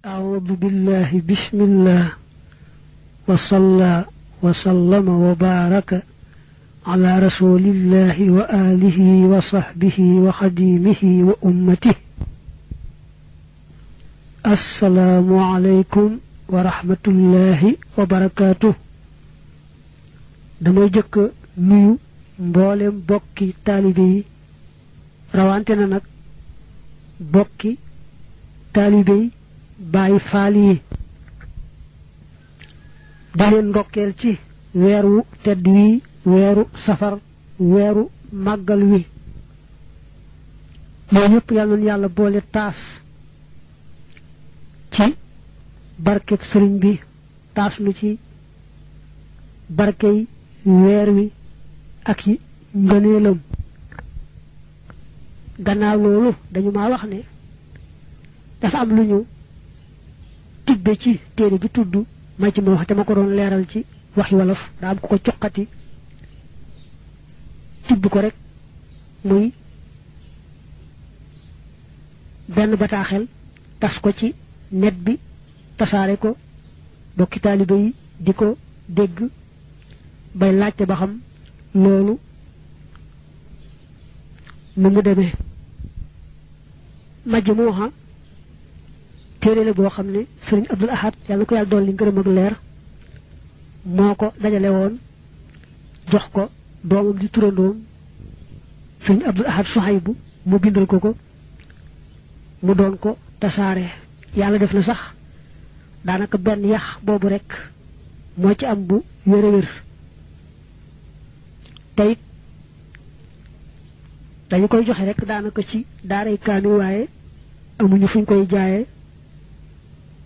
أعوذ بالله بسم الله وصلى وسلم وبارك على رسول الله وآله وصحبه وخديمه وأمته. السلام عليكم ورحمة الله وبركاته. damay jëkk nuyu mboolem bokki taalibe yi rawante na nag bokki taalibe yi Baay Faal yi di leen ndokkeel ci weeru tedd wi weeru safar weeru màggal wi ñoo ñëpp yàlla na yàlla boole taas ci barkeb sëriñ bi taas nu ci barkey weer wi ak yi ngëneelam. gannaaw loolu dañu ma wax ne dafa am lu ñu tibbe ci téere bi tudd Majmuuh te ma ko doon leeral ci waxi wolof daa am ku ko coqati tibb ko rek muy benn bataaxel tas ko ci net bi tasaare ko bokki taalibe yi di ko dégg bay laajte ba xam loolu nu mu demee. Majmuuh téere la boo xam ne sëriñ Abdul Ahad yàlla na ko yàlla dolli ngërëm ak leer moo ko dajale woon jox ko doomam di turandoom sëriñ Abdul Ahad Suhaybu mu bindal ko mu doon ko tasaare. yàlla def na sax daanaka benn yax boobu rek moo ci am bu wér a wér te it dañu koy joxe rek daanaka ci daaray kaamil waaye amuñu fuñ koy jaayee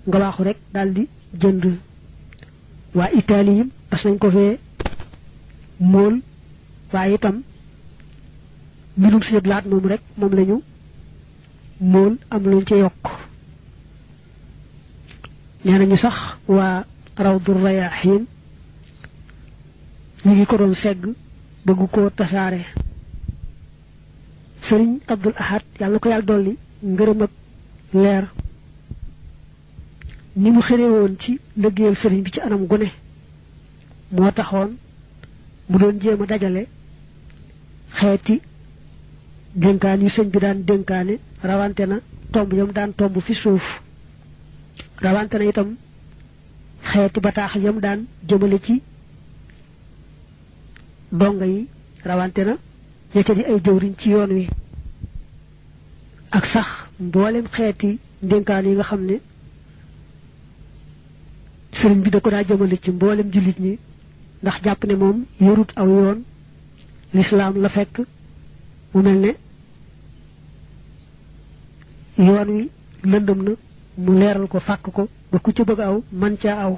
nga waaxu rek daldi jënd. waa Italie yim as nañ ko fee mool waaye itam mbindum si blaat moom rek moom lañu mool am luñ ci yokk. nee nañu sax waa Rawdu Rayaahiin ñu ngi ko doon segg bëgg koo tasaare. sëriñ Abdul Ahad yàlla na ko yàlla dolli ngërëm ak leer ni mu xëree woon ci liggéeyal sëriñ bi ci anam gune moo taxoon mu doon jéem a dajale xeeti dénkaan yu sëñ bi daan dénkaane rawante na tomb yam daan tomb fi suuf rawante na itam xeeti bataax yam daan jëmale ci donga yi rawante na ñecca di ay jëwriñ ci yoon wi ak sax mboolem xeeti dénkaan yi nga xam ne sëriñ bi da ko daa jëmale ci mboolem jullit ñi ndax jàpp ne moom yorut aw yoon lislaam la fekk mu mel ne yoon wi lëndëm na mu leeral ko fàkk ko ba ku ca bëgg aw man caa aw.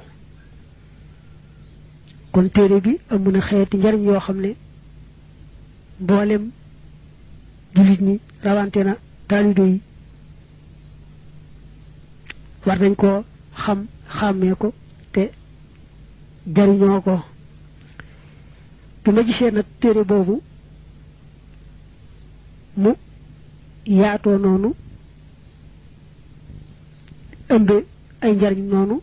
kon téere bi am na xeeti njariñ yoo xam ne mboolem jullit ñi rawante na taalibe yi war nañ koo xam xàmmee ko te jariñoo ko. bi ma gisee nag téere boobu mu yaatoo noonu ëmbe ay njariñ noonu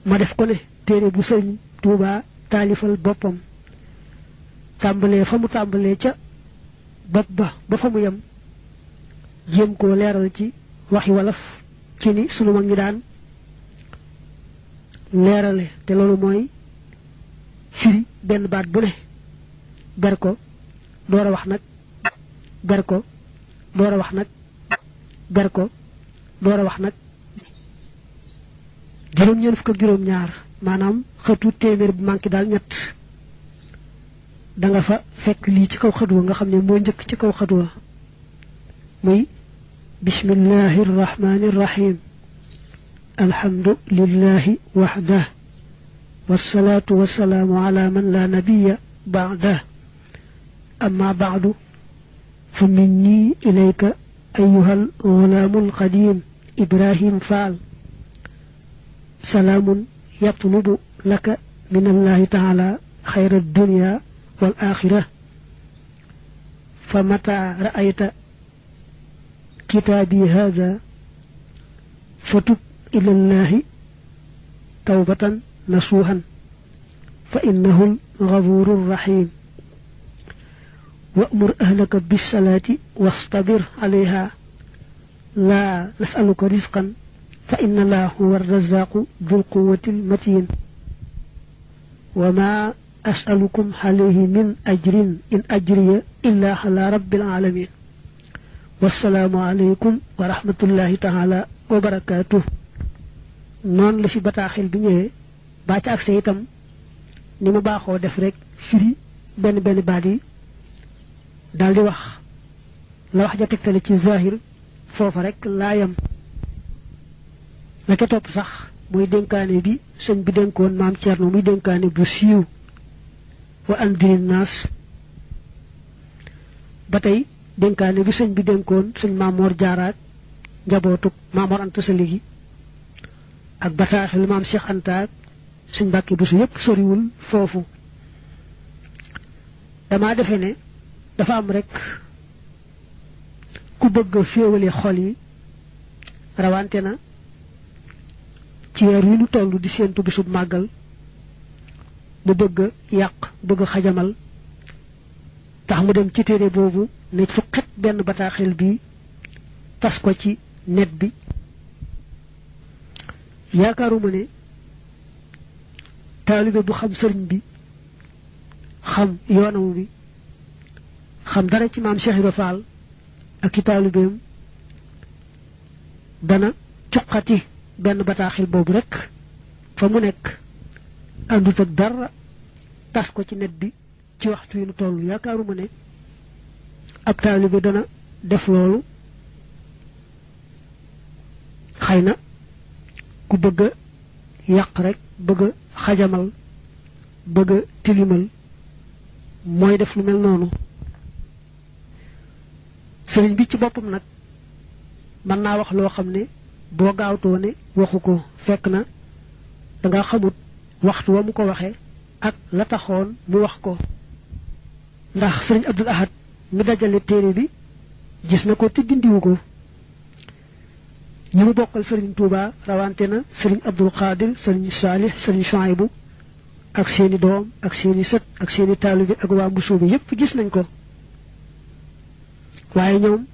ma def ko ne téere bu sëriñ Tuubaa taalifal boppam tàmbalee fa mu tàmbalee ca bopp ba fa mu yem jéem koo leeral ci waxi wolof ci ni sunu mag ñi daan leerale te loolu mooy firi benn baat bu ne ber ko door a wax nag ber ko door a wax nag ber ko door a wax nag juróom-ñeent fukk ak juróom-ñaar maanaam xëtu téeméer bu manqué daal ñett da nga fa fekk lii ci kaw xëtuwa nga xam ne moo njëkk ci kaw xëtuwa muy bismillahi irrahmani irrahim alhamdulillahi waxdah wasalaatu wasalaamu ala man la nabiya ba'dah amma ba'du fa minni ilayka ayuhal gulaamul qadim Ibrahim Faal salaamun yatlubu laka min allahi taala xayra dunya wal axira fa mata ra'ayta kitaabi hada fatub ilallahi tawbatan nasuhan fa innahu al-ghafurur rahim wa'mur ahlaka bis-salati wastabir 'alayha la nas'aluka rizqan fa inna allaha huwa ar-razzaqu dhul quwwatil matin wa ma as'alukum alayhi min ajrin in ajriya illa ala rabbil alamin wassalaamu alaykum wa rahmatullahi ta'ala wa barakatuh non la fi bataaxel bi ñëwee ba ci accès itam ni mu baaxoo def rek firi benn baat yi daldi wax la wax ja tegtale ci zahir foofa rek laa yam la ca topp sax muy dénkaane bi sëñ bi dénkoon maam Cerno muy dénkaane bu siiw wa andirin naas ba tey dénkaane bi sëñ bi dénkoon sëñ Maamoor Jaaraak njabootuk Maamoor Anta Sali gi ak bataaxelu maam Cheikh Anta ak sëñ Mbàkke Buso yépp soriwul foofu dama defe ne dafa am rek ku bëgg féewale xol yi rawante na ci weer wi nu toll di séentu bisub màggal mu bëgg yàq bëgg xajamal tax mu dem ci téere boobu ne fuqet benn bataaxel bi tas ko ci net bi yaakaaruma ne taalibe bu xam sëriñ bi xam yoonam bi xam dara ci maam Cheikh Ibra Fall ak i taalibeem dana cuqati benn bataaxel boobu rek fa mu nekk àndut ak dara tas ko ci net bi ci waxtu yi nu toll yaakaaruma ne ab taalibe dana def loolu xëy na ku bëgg a yàq rek bëgg a xajamal bëgg a tilimal mooy def lu mel noonu sëriñ bi ci boppam nag mën naa wax loo xam ne boo gaawtoo ne waxu ko fekk na danga xamut waxtu wa mu ko waxee ak la taxoon mu wax ko ndax sëriñ Abdul Ahad mi dajale téere bi gis na ko te dindiwu ko ñi mu bokkal sëriñ Touba rawante na sëriñ Abdul Xaadir sëriñ Saalih sëriñ Shuaybu ak seeni doom ak seeni sët ak seeni taalibe ak waa Mbuso bi yépp gis nañ ko waaye ñoom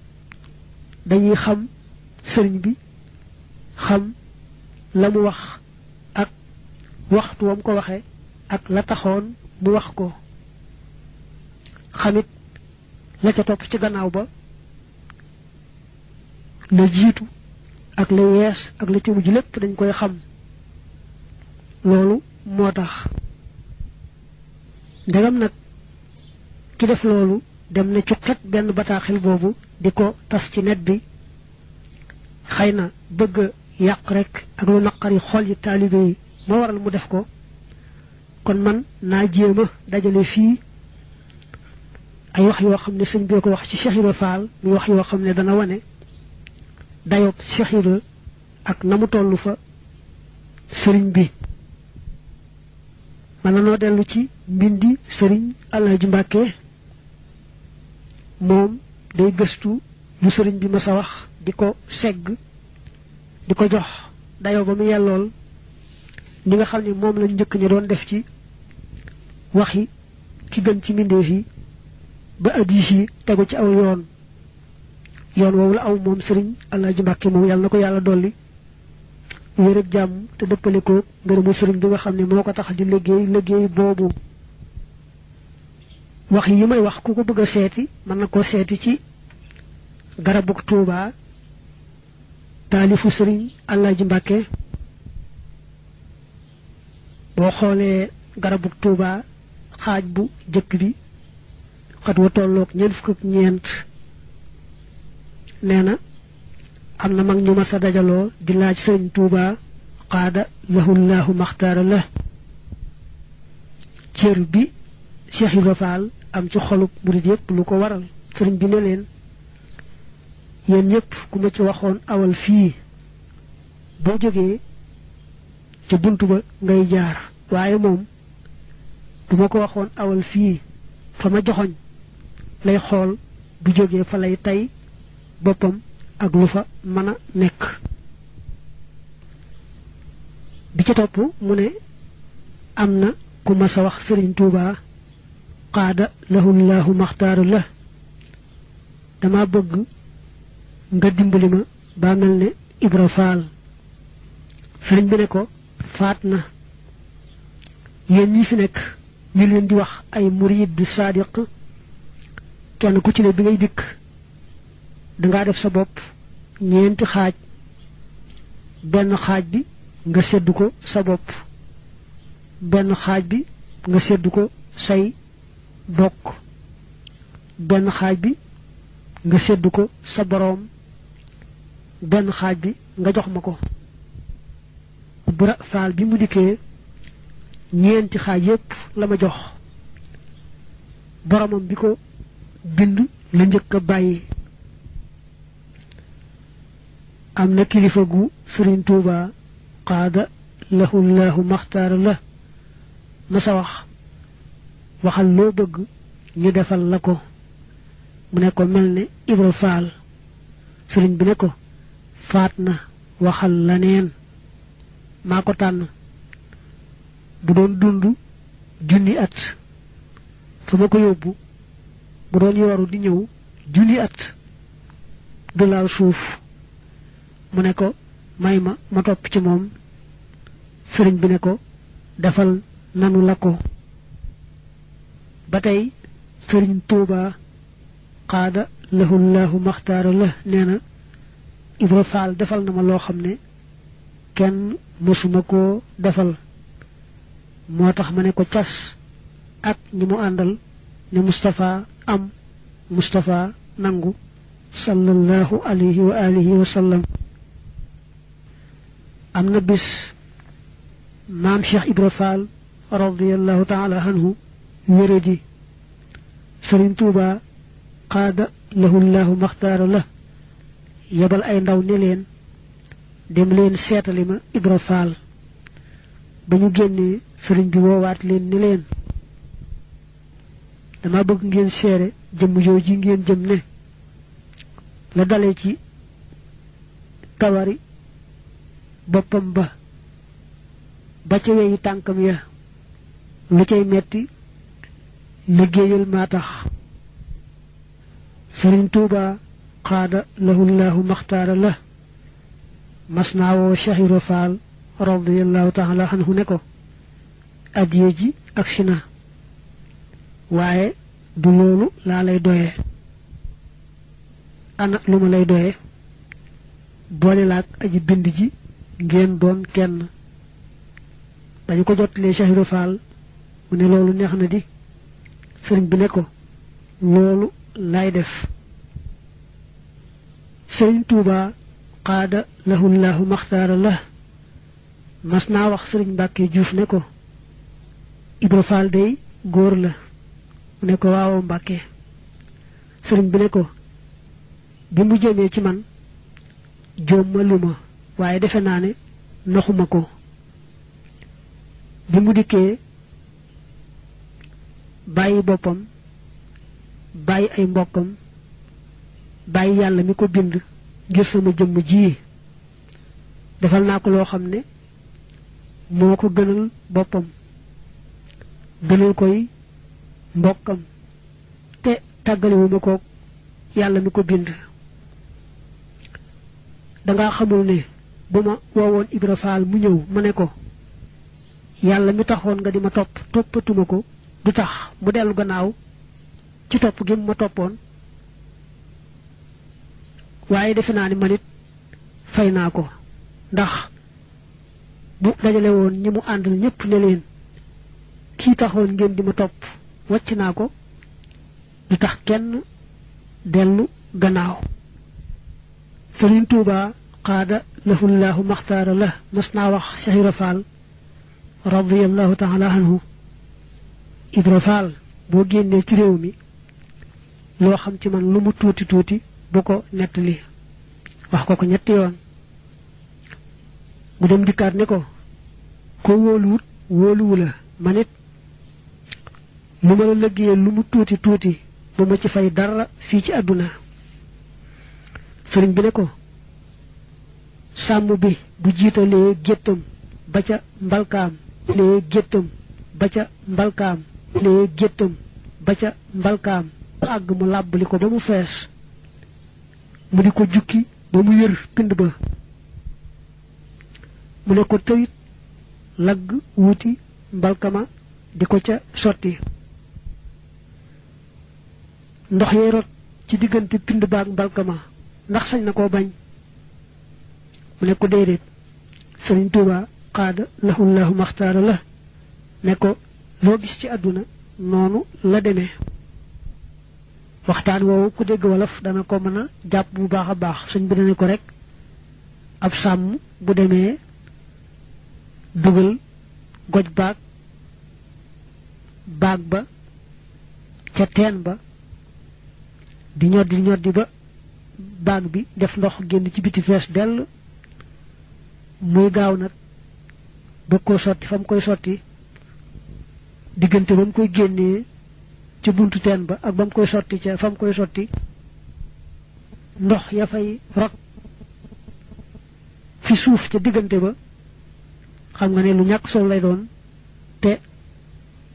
dañuy xam sëriñ bi xam la mu wax ak waxtu wam ko waxee ak la taxoon mu wax ko xamit la ca topp ci gannaaw ba la jiitu ak la yees ak la ci mujj lépp dañ koy xam loolu moo tax ndegam nag ki def loolu dem na ci xet benn bataaxel boobu di ko tas ci net bi xëy na bëgg yàq rek ak lu naqari xol yi taalibe yi moo waral mu def ko kon man naa jéema dajale fii ay wax yoo xam ne sëñ bi ko wax ci Cheikh Ibra Fall muy wax yoo xam ne dana wane dayob Cheikh Ibra ak na mu toll fa sëriñ bi mën na noo dellu ci mbindi sëriñ Alaaji Mbàkke moom day gëstu lu sëriñ bi ma sa wax di ko segg di ko jox dayo ba mu yellool ni nga xam ne moom lañ njëkk ña doon def ci waxi ki gën ci mbindeef yi ba hadiis yi tegu ci aw yoon woowu la aw moom sëriñ Alaaji Mbàkke moom yàlla na ko yàlla dolli wér ak jàmm te dëppale ko ngërëmu sëriñ bi nga xam ne moo ko tax di liggéey boobu wax yi may wax ku ko bëgg a seeti mën na koo seeti ci garabuk Tuuba taalifu sëriñ Alaaji Mbàkke boo xoolee garabuk Tuuba xaaj bu jëkk bi xat wa tolloog ñeent fukk ak ñeent nee na am na mag ñu ma sa dajaloo di laaj sëriñ Tuuba qaada lahullahu maxtaara la cër bi Cheikh Ibra Fall am ci xolub murid yépp lu ko waral sëriñ bi ne leen yéen ñëpp ku ma ci waxoon awal fii boo jógee ca bunt ba ngay jaar waaye moom bu ma ko waxoon awal fii fa ma joxoñ lay xool bu jógee fa lay tey boppam ak lu fa mën a nekk ci topp mu ne am na ku ma sa wax Sëriñ Tuubaa qaada lahullahu maxtaaru la dama bëgg nga dimbali ma ba mel ne Ibra Faal. sëriñ bi ne ko faat na. yéen ñi fi nekk ñu leen di wax ay murid sadiq kenn ku ci ne bi ngay dikk dangaa def sa bopp ñeenti xaaj benn xaaj bi nga seddu ko sa bopp benn xaaj bi nga seddu ko say bokk benn xaaj bi nga seddu ko sa boroom benn xaaj bi nga jox ma ko. Ibra Faal bi mu dikkee ñeenti xaaj yépp la ma jox boromam bi ko bind la njëkk a bàyyi. am na kilifa gu Sëriñ Tuuba qaada lahullahu maxtaara la na sa wax waxal loo bëgg ñu defal la ko. mu ne ko mel ne Ibra Faal. sëriñ bi ne ko faat na waxal la neen maa ko tànn. bu doon dund junni at fa ma ko yóbbu bu doon yooru di ñëw junni at du laal suuf. mu ne ko may ma topp ci moom. sëriñ bi ne ko defal nanu la ko. ba tey Sëriñ Tuuba qaada lahullahu maxtaara la nee na Ibra Faal defal na ma loo xam ne kenn mësuma koo defal. moo tax ma ne ko cas ak ñi mu àndal ne Moustapha am Moustapha nangu sallallahu alayhi wa alihi wa sallam. am na bis maam Cheikh Ibra Faal radiyallahu taala anhu wéradi. Sëriñ Tuuba qaada lahullahu maxtaara la yebal ay ndaw ne leen dem leen seetali ma Ibra Faal. ba ñu génnee sëriñ bi woowaat leen ni leen dama bëgg ngeen seere jëmm jooji ngeen jëm ne la dale ci kawari boppam ba ca weyi tànkam ya lu cay metti liggéeyal maa tax. Sëriñ Tuuba qaada lahullahu maxtaara la mas naa woo Cheikh Ibra Faal radiyallahu taala anhu ne ko addiye ji ak si na waaye du loolu laa lay doyee. ana lu ma lay doyee boole laak aji bind ji ngeen doon kenn. dañu ko jottalee Cheikh Ibra Faal mu ne loolu neex na di. sëriñ bi ne ko loolu lay def. Sëriñ Tuuba qaada lahullahu maxtaara la mas naa wax sëriñ Mbàkke Juuf ne ko Ibra Faal day góor la. mu ne ko waaw Mbàkke. sëriñ bi ne ko bi mu jëmee ci man joom ma lu ma waaye defe naa ne naxuma ko. bi mu dikkee bàyyi boppam bàyyi ay mbokkam bàyyi yàlla mi ko bind ngir sama jëmm ji defal naa ko loo xam ne moo ko gënal boppam gënal koy mbokkam te tàggalewuma ko yàlla mi ko bind. dangaa xamul ne bu ma woowoon Ibra Faal mu ñëw ma ne ko yàlla mi taxoon nga di ma topp toppatuma ko du tax mu dellu gannaaw ci topp gi ma toppoon. waaye defe naa ni man it fay naa ko ndax bu dajale woon ñi mu àndal ñépp ne leen kii taxoon ngeen di ma topp wàcc naa ko du tax kenn dellu gannaaw. Sëriñ Tuuba qaada lahullahu maxtaara la mas naa wax Cheikh Ibra Faal radiyallahu taala anhu Ibra Faal boo génnee ci réew mi loo xam ci man lu mu tuuti tuuti bu ko nettali. wax ko ñetti yoon. mu dem dikkaat ne ko wóoluwut wóoluwu la man it lu ma la liggéeyee lu mu tuuti tuuti bu ma ci fay dara fii ci àdduna. sëriñ bi ne ko sàmm bi bu jiitalee géttam ba ca mbalkaam lee géttam ba ca mbalkaam lee géttam ba ca mbalkaam àgg mu làbbali ko ba mu fees mu di ko jukki ba mu yër pind ba mu ne ko tëyit lagg wuti mbalkama di ko ca sotti ndox yee rot ci diggante pind baag mbalkama ndax sañ na koo bañ mu ne ko déedéet Sëriñ Tuuba xaada lahullahu maxtaara la ne ko loo gis ci àdduna noonu la demee waxtaan woowu ku dégg wolof dana ko mën a jàpp bu baax a baax sëñ bi dana ko rek ab sàmm bu demee dugal goj baag ba ca teen ba di ñoddi ba baag bi def ndox génn ci biti fees dell muy gaaw nag bëgg koo sotti fa mu koy sotti diggante ba mu koy génnee ci buntu teen ba ak ba mu koy sotti ca fa mu koy sotti ndox ya fay rot fi suuf ca diggante ba xam nga ne lu ñàkk solo lay doon te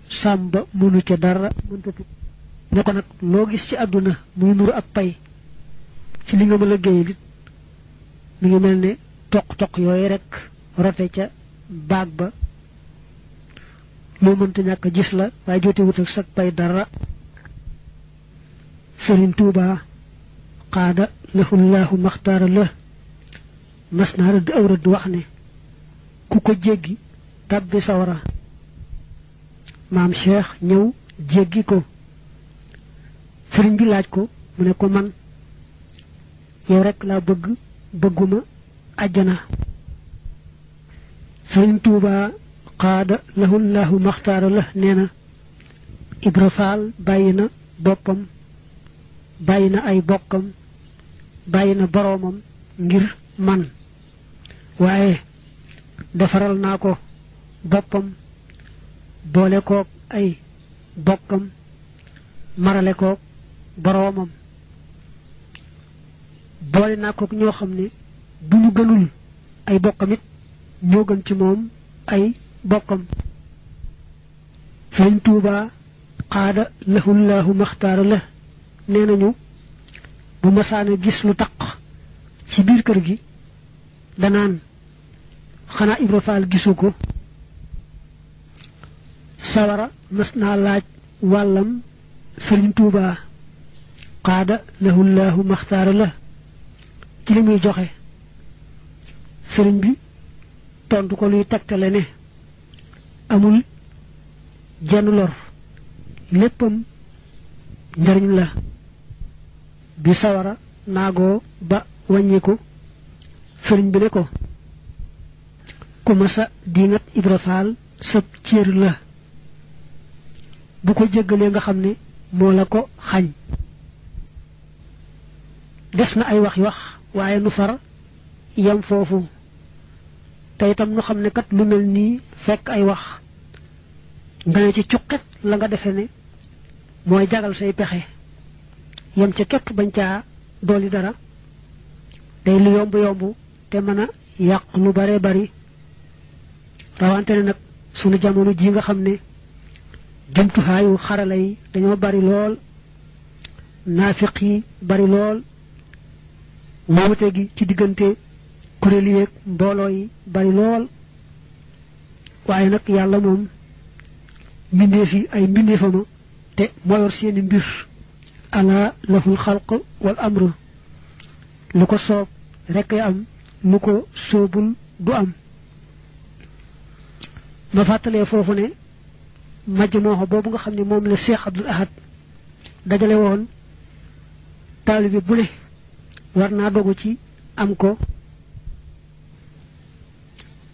sàmba mënu ca dara mëntatu ne ko nag loo gis ci àdduna muy nuru ak pay ci li nga ma liggéey lit mi ngi mel ne toq-toq yooyu rek rote ca baag ba loo mënta ñàkk gis la waaye joote wut ak sag pay dara Sëriñ Tuuba xaada lahullahu maxtaara la mas naa rëdd aw rëdd wax ne ku ko jéggi tàbbi sawara maam Cheikh ñëw jéggi ko sëriñ bi laaj ko mu ne ko man yow rek laa bëgguma àjjana Sëriñ Tuuba xaada lahullahu maxtaara la nee na Ibra Faal bàyyi na boppam bàyyi na ay bokkam bàyyi na boroomam ngir man waaye defaral naa ko boppam boole kook ay bokkam marale kook boroomam boole naa kook ñoo xam ne bu ñu gënul ay bokkam it ñoo gën ci moom ay bokkam Sëriñ Tuuba xaada lahullahu maxtaara la nee nañu bu masaana gis lu taq ci biir kër gi danaan xanaa Ibra Faal gisu ko sawara mas naa laaj wàllam Sëriñ Tuuba xaada lahullahu maxtaara la ci li muy joxe sëriñ bi tontu ko luy tegtale ne amul jenn lor léppam njariñ la bi sawara naagoo ba wàññiku sëriñ bi ne ko ku masa diingat Ibra Faal sab cër la bu ko jéggalee nga xam ne moo la ko xañ des na ay wax waaye nu far yam foofu te itam nu xam ne kat lu mel nii fekk ay wax nga ne ci cuqet la nga defe ne mooy jagal say pexe yam ca képp bañ caa dolli dara day lu yomb te mën a yàq lu bare bari rawante ne nag sunu jamono ji nga xam ne jumtuhaayu xarala yi dañoo bari lool naafiq yi bari lool wuute gi ci diggante kuréel yi ak mbooloo yi bari lool waaye nag yàlla moom mbindeef yi ay mbindeefama te moo yor seeni mbir ala lahul xalq wal amru lu ko soob rekk ay am lu ko soobul du am ma fàttalee foofu ne majmooxa boobu nga xam ne moom la Cheikh Abdoul Ahad dajale woon taalibe bu ne war naa dogu ci am ko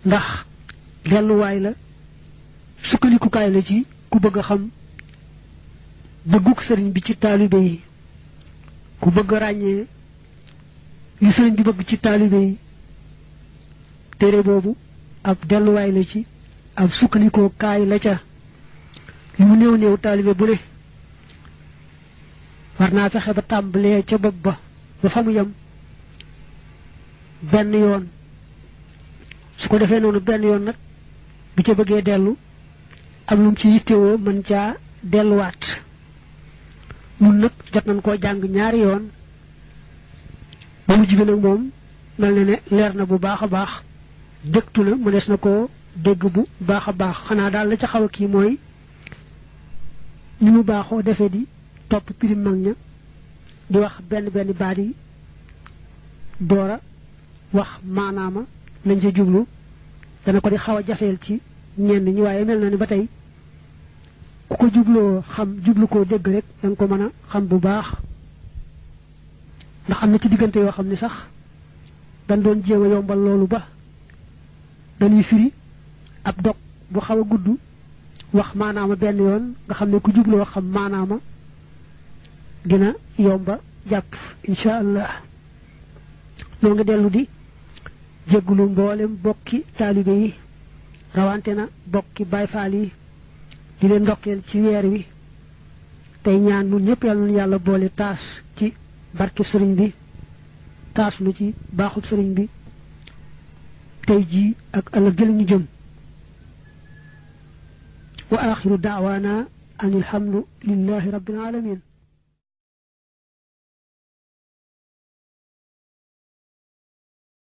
ndax delluwaay la sukkandikukaay la ci ku bëgg a xam bëgguk sëriñ bi ci taalibe yi ku bëgg a ràññee li sëriñ bi bëgg ci taalibe yi téere boobu ab delluwaay la ci ab sukkandikoo kaay la ca li mu néew taalibe bu ne war naa fexe ba tàmbalee ca bopp ba fa mu yem benn yoon su ko defee noonu benn yoon nag bu ca bëggee dellu am lu ci yittewoo mën caa delluwaat nun nag jot nañ koo jàng ñaari yoon ba mujj bi nag moom mel na ne leer na bu baax a baax dëgtu na mënees na koo dégg bu baax a baax xanaa daal la ca xaw a kii mooy ni mu baaxoo defee di topp pirim mag ña di wax benn baat yi doora wax maanaama lañ ca jublu dana ko di xaw a jafeel ci ñenn ñi waaye mel na ni ba tey ku ko jubloo xam jublu koo dégg rek danga ko mën a xam bu baax ndax am na ci diggante yoo xam ne sax dañ doon jéem a yombal loolu ba dañuy firi ab dog bu xaw a gudd wax maanaama benn yoon nga xam ne ku jubloo xam maanaama dina yomba jàpp insha allah noo ngi dellu di jéggulu mboolem bokki taalibe yi rawante na bokki Baay Faal yi di leen ndokkeel ci weer wi tey ñaan nun ñëpp yàlla nu yàlla boole taas ci barke sëriñ bi taas nu ci baaxub sëriñ bi tey jii ak ëllëg jële ñu jëm wa axiru daawaana an alhamdu lillahi rabbil alamin